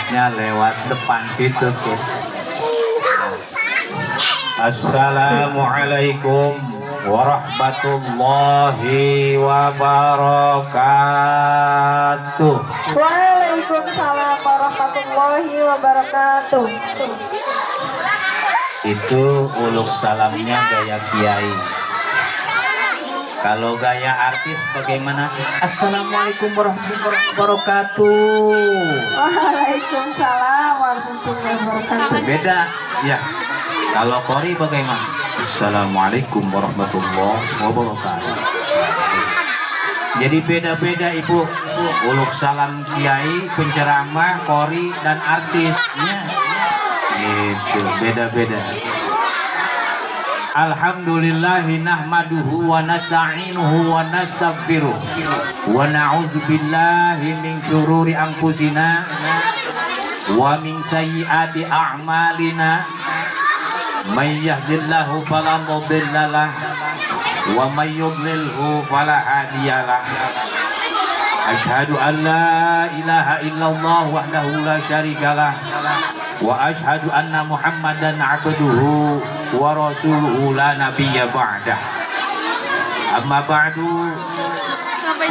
Lewatnya lewat depan situ tuh. Assalamualaikum warahmatullahi wabarakatuh. Waalaikumsalam warahmatullahi wabarakatuh. Itu uluk salamnya gaya kiai. Kalau gaya artis bagaimana? Assalamualaikum warahmatullahi wabarakatuh. Waalaikumsalam warahmatullahi wabarakatuh. Beda, ya. Kalau Qori bagaimana? Assalamualaikum warahmatullahi wabarakatuh. Jadi beda-beda, Ibu. Uluk salam kiai, penceramah, qori, dan artis. Ya. Itu beda-beda. Alhamdulillahi nahmaduhu wa nasta'inuhu wa nastaghfiruh wa na'udzu billahi min syururi anfusina wa min sayyiati a'malina. May yahdihillahu fala mudhillalah wa may yudlilhu fala hadiyalah. Asyhadu an la ilaha illallah wahdahu la syarikalah wa asyhadu anna Muhammadan abduhu wa rasuluhu la nabiyya ba'dah. Amma ba'du.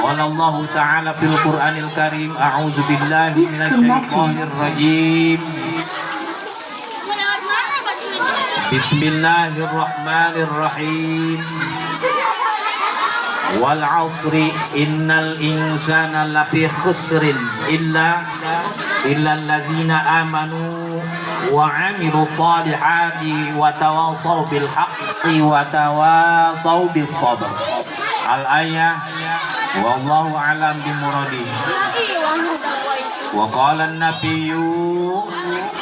Qala Allah Ta'ala fil Qur'anil Karim, a'udzu billahi minasyaitonir rajim. Mau lewat mana bajunya? Bismillahirrahmanirrahim. Wal 'asri innal insana lafi khusrin illa alladzina amanu wa 'amilu shalihati wa tawasaw bil haqqi wa tawasaw bis sabr. Al ayah, wallahu a'lam bimuradi. Wa qala an-nabiyyu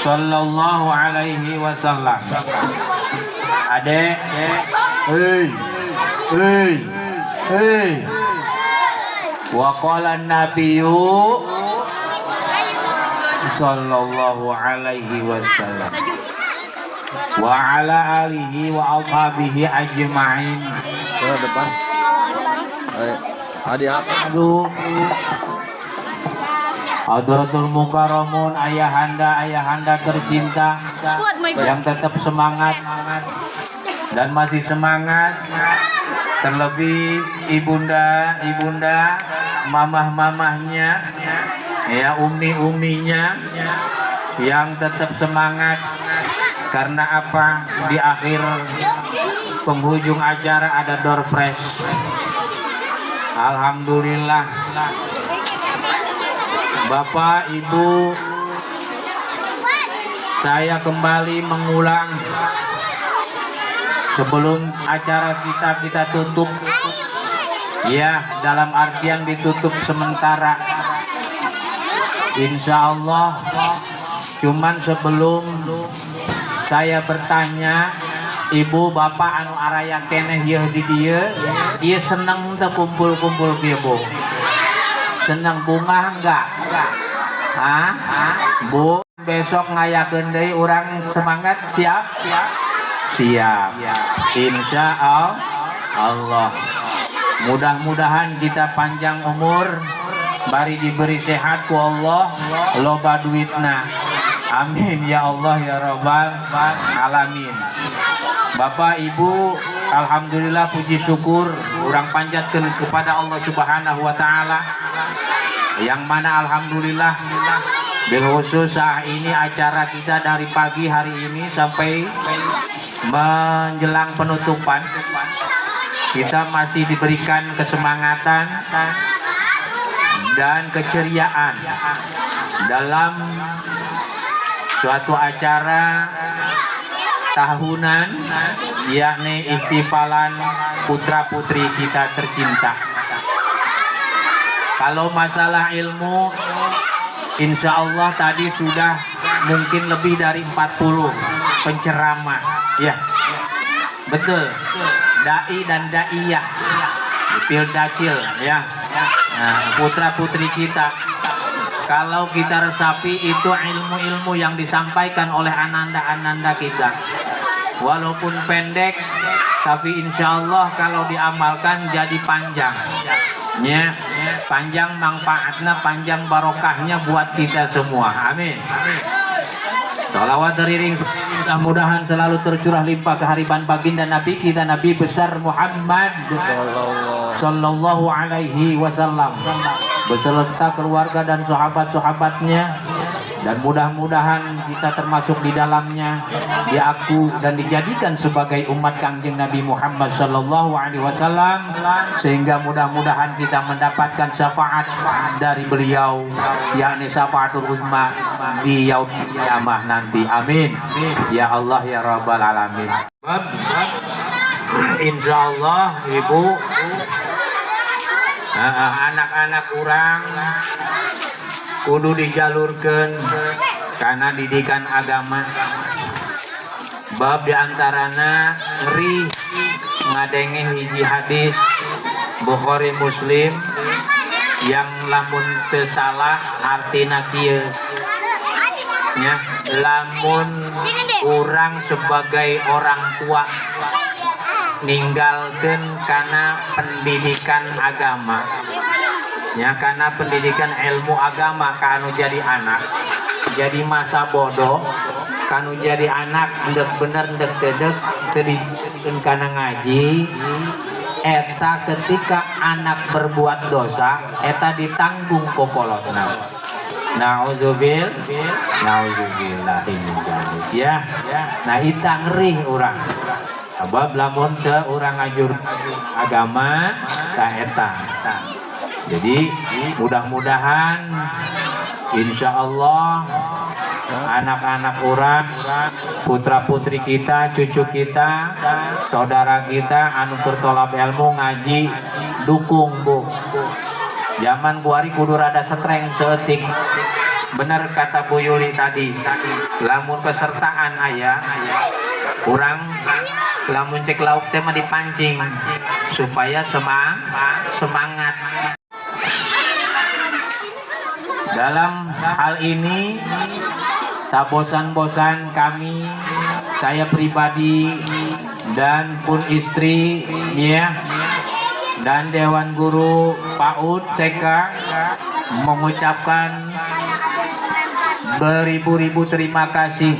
sallallahu alaihi wasallam. Adek, hey, hey, hey. Wa qala an-nabiyyu sallallahu alaihi wasallam wa ala alihi wa ashabihi ajma'in. Ke depan. Ayo. Hadiah apa? Aduh. Hadratul Mukarramun, ayahanda ayahanda tercinta yang tetap semangat dan masih semangat, terlebih ibunda ibunda, mamah-mamahnya ya, umi-uminya yang tetap semangat karena apa? Di akhir penghujung acara ada door prize. Alhamdulillah. Bapak, Ibu, saya kembali mengulang sebelum acara kita kita tutup ya, dalam artian ditutup sementara, insya Allah. Cuman sebelum saya bertanya, ibu bapak anu araya keneh yeuh di dieu ieu, seneng teu kumpul-kumpul kieu, Bu? Seneng? Bungah enggak? Hah? Bu, besok ngayakeun deui, urang semangat, siap? Siap, insya Allah. Mudah-mudahan kita panjang umur, bari diberi sehat ku Allah, loba duitna. Amin ya Allah ya Rabbal alamin. Bapak, Ibu, alhamdulillah, puji syukur urang panjatkan kepada Allah Subhanahu wa taala, yang mana alhamdulillah bil khusus saat ini acara kita dari pagi hari ini sampai menjelang penutupan kita masih diberikan kesemangatan dan keceriaan dalam suatu acara tahunan, yakni ihtifalan putra-putri kita tercinta. Kalau masalah ilmu, insya Allah tadi sudah mungkin lebih dari 40 penceramah. Ya, betul. Dai dan daiyah, Pildacil ya. Nah, putra-putri kita, kalau kita resapi itu ilmu-ilmu yang disampaikan oleh ananda-ananda kita. Walaupun pendek, tapi insya Allah kalau diamalkan jadi panjang. Ya. Panjang manfaatnya, panjang barokahnya buat kita semua. Amin. Salawat teriring mudah-mudahan selalu tercurah limpah ke hariban baginda Nabi kita, Nabi besar Muhammad Sallallahu Sallallahu alaihi wasallam, beserta keluarga dan sahabat-sahabatnya, dan mudah-mudahan kita termasuk di dalamnya, diaku dan dijadikan sebagai umat Kangjeng Nabi Muhammad Sallallahu alaihi wasallam, sehingga mudah-mudahan kita mendapatkan syafaat dari beliau, yakni syafaatul uzma di yaum kiamah nanti. Amin ya Allah ya rabbal alamin. Bab, insyaallah ibu, anak-anak urang kudu dijalurkan karena didikan agama. Bab diantarana ngeri ngadenge hiji hadis Bukhari Muslim yang lamun teu salah artina kieu nya, lamun urang sebagai orang tua ninggalkan karena pendidikan agama ya, karena pendidikan ilmu agama kanu jadi anak, jadi masa bodoh kanu jadi anak, ndek bener ndek teu teu dijadikeun kana ngaji eta, ketika anak berbuat dosa eta ditanggung kokolotna. Nauzubil Nauzubillahi min dzalik ya. Nah, eta ngeri urang. Sebab lamun teu urang ngajur agama ta eta. Jadi mudah-mudahan insya Allah anak-anak urang, putra putri kita, cucu kita, saudara kita anu bertolab ilmu ngaji, dukung, Bu. Zaman kuari kudu rada streng saeutik. Bener kata Bu Yuli tadi. Lamun kesertaan aya, kurang lamun cek lauk teh mah dipancing supaya semangat. Dalam hal ini tak bosan-bosan kami, saya pribadi dan pun istri ya, dan Dewan Guru PAUD TK mengucapkan beribu-ribu terima kasih,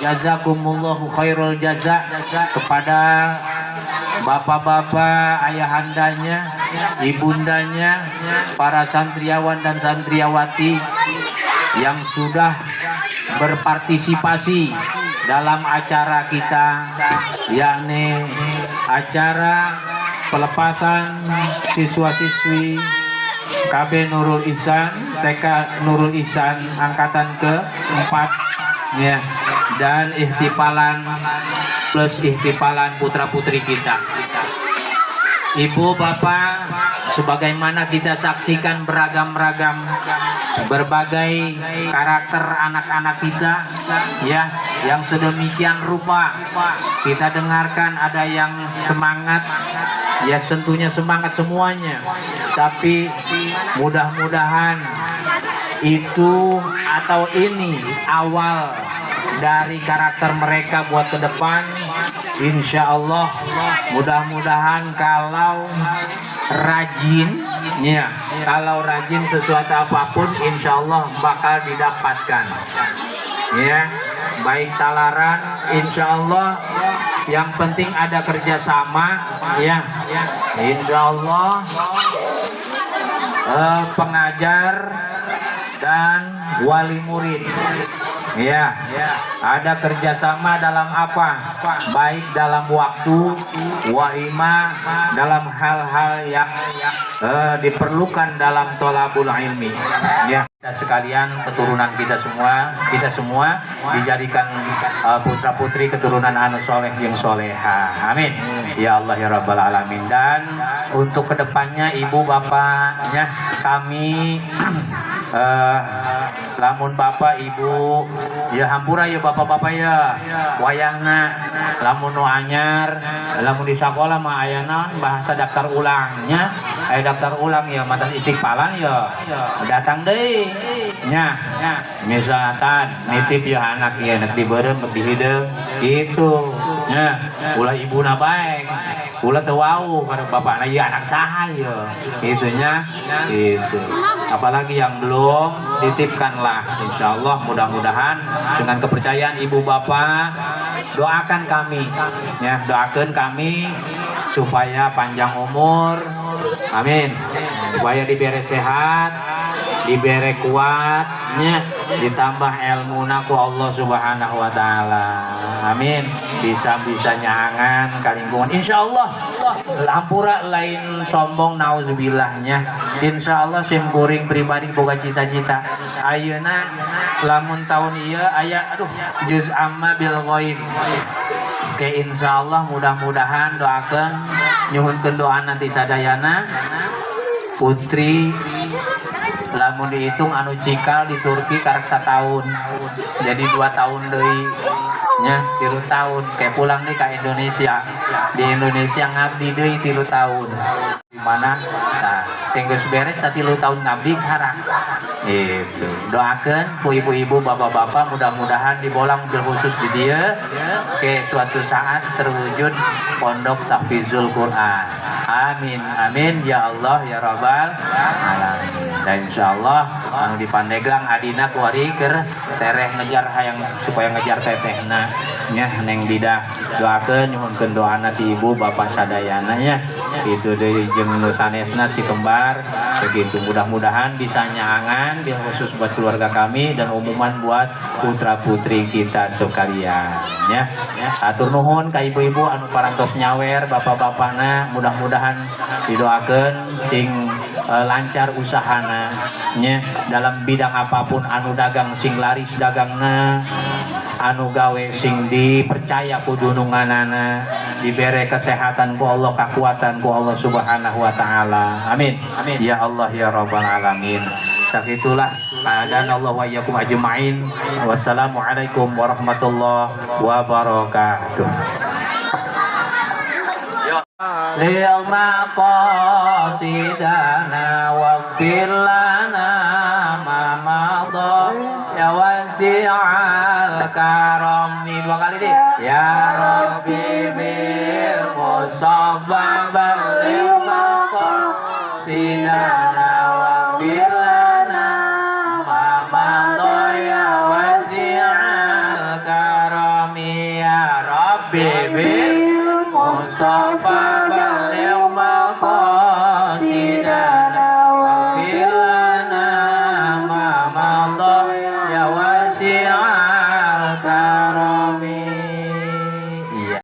jazakumullahu khairul jaza, kepada bapak-bapak, ayahandanya, ibundanya, para santriawan dan santriawati yang sudah berpartisipasi dalam acara kita, yakni acara pelepasan siswa-siswi KB Nurul Ihsan, TK Nurul Ihsan angkatan ke-4 ya, dan ihtifalan plus ihtifalan putra-putri kita. Ibu bapak, sebagaimana kita saksikan beragam-ragam berbagai karakter anak-anak kita ya, yang sedemikian rupa kita dengarkan, ada yang semangat ya, tentunya semangat semuanya, tapi mudah-mudahan itu atau ini awal dari karakter mereka buat ke depan. Insya Allah mudah-mudahan kalau rajin ya, kalau rajin sesuatu apapun insya Allah bakal didapatkan ya, baik talaran insya Allah, yang penting ada kerjasama ya. Insya Allah pengajar dan wali murid ya, ada kerjasama dalam apa, baik dalam waktu waima dalam hal-hal yang diperlukan dalam tolabul ilmi ya. Kita sekalian, keturunan kita semua, kita semua dijadikan putra putri keturunan anu soleh yang soleha. Amin ya Allah ya rabbal alamin. Dan untuk kedepannya, ibu bapaknya kami, lamun bapak ibu ya, hampura ya bapak-bapak ya, wayahna lamun nu anyar, lamun di sekolah mah ayana bahasa daftar ulangnya, aya daftar ulang ya, mata istiqfalan ya, datang deui nya. Misalkan nitip ya anak ya, nek dibeureum, nek dihideung gitu nya, ulah ibuna baik. Ulah teu wau kada bapakna, ieu anak saha ieu, gitu nya, gitu. Apalagi yang belum, titipkanlah. Insya Allah, mudah-mudahan dengan kepercayaan ibu bapak, doakan kami ya, doakan kami supaya panjang umur, amin, supaya diberi sehat, diberi kuatnya, ditambah ilmu ku Allah Subhanahu wa Taala, amin. Bisa bisa nyaangan ka lingkungan, insya Allah. Hampura, lain sombong, nauzubillahnya. Insya Allah sim kuring pribadi boga cita-cita ayeuna lamun tahun ieu aya, aduh, juz amma bil ghaib. Oke, insya Allah, mudah-mudahan, doakan, nyuhunkeun doa nanti sadayana. Putri lamun dihitung anu cikal di Turki karek tahun, jadi 2 tahun deui nya, 3 tahun. Kayak pulang nih ke Indonesia, di Indonesia ngabdi deui 3 tahun di mana. Nah, geus beres 3 tahun ngabdi karak itu, doakan ku ibu-ibu, bapak-bapak, mudah-mudahan di Bolang, bil khusus di dieu ke suatu saat terwujud pondok tahfizul Quran. Amin amin ya Allah ya Rabbal alamin. Dan insya Allah anu di Pandeglang, adina kuari keur tereh ngejar, hayang supaya ngejar tetehna nya, Neng Dida. Doakeun, nyuhunkeun doana ti ibu bapak sadayana nya, itu deui jeung nu sanesna, si kembar begitu. Mudah-mudahan bisa nyaangan, bil khusus buat keluarga kami dan umuman buat putra putri kita sekalian ya. Atur nuhun ka ibu-ibu anu parantos nyawer, bapak-bapakna, mudah-mudahan didoakeun sing lancar usahana nya dalam bidang apapun. Anu dagang sing laris dagangna, anu gawe sing dipercaya ku dununganana, dibere kesehatan ku Allah, kekuatan ku Allah Subhanahu wa Taala. Amin amin ya Allah ya Rabbal alamin. Sakitulah dan Allah wa iyyakum ajmain. Wassalamualaikum warahmatullahi wabarakatuh. للمقاصدنا واغفر لنا ما مضى يا واسع الكرم. Dua kali deh. يا ربي بالمصطفى بلغ مقاصدنا واغفر لنا ما مضى يا واسع الكرم. يا ربي بالمصطفى.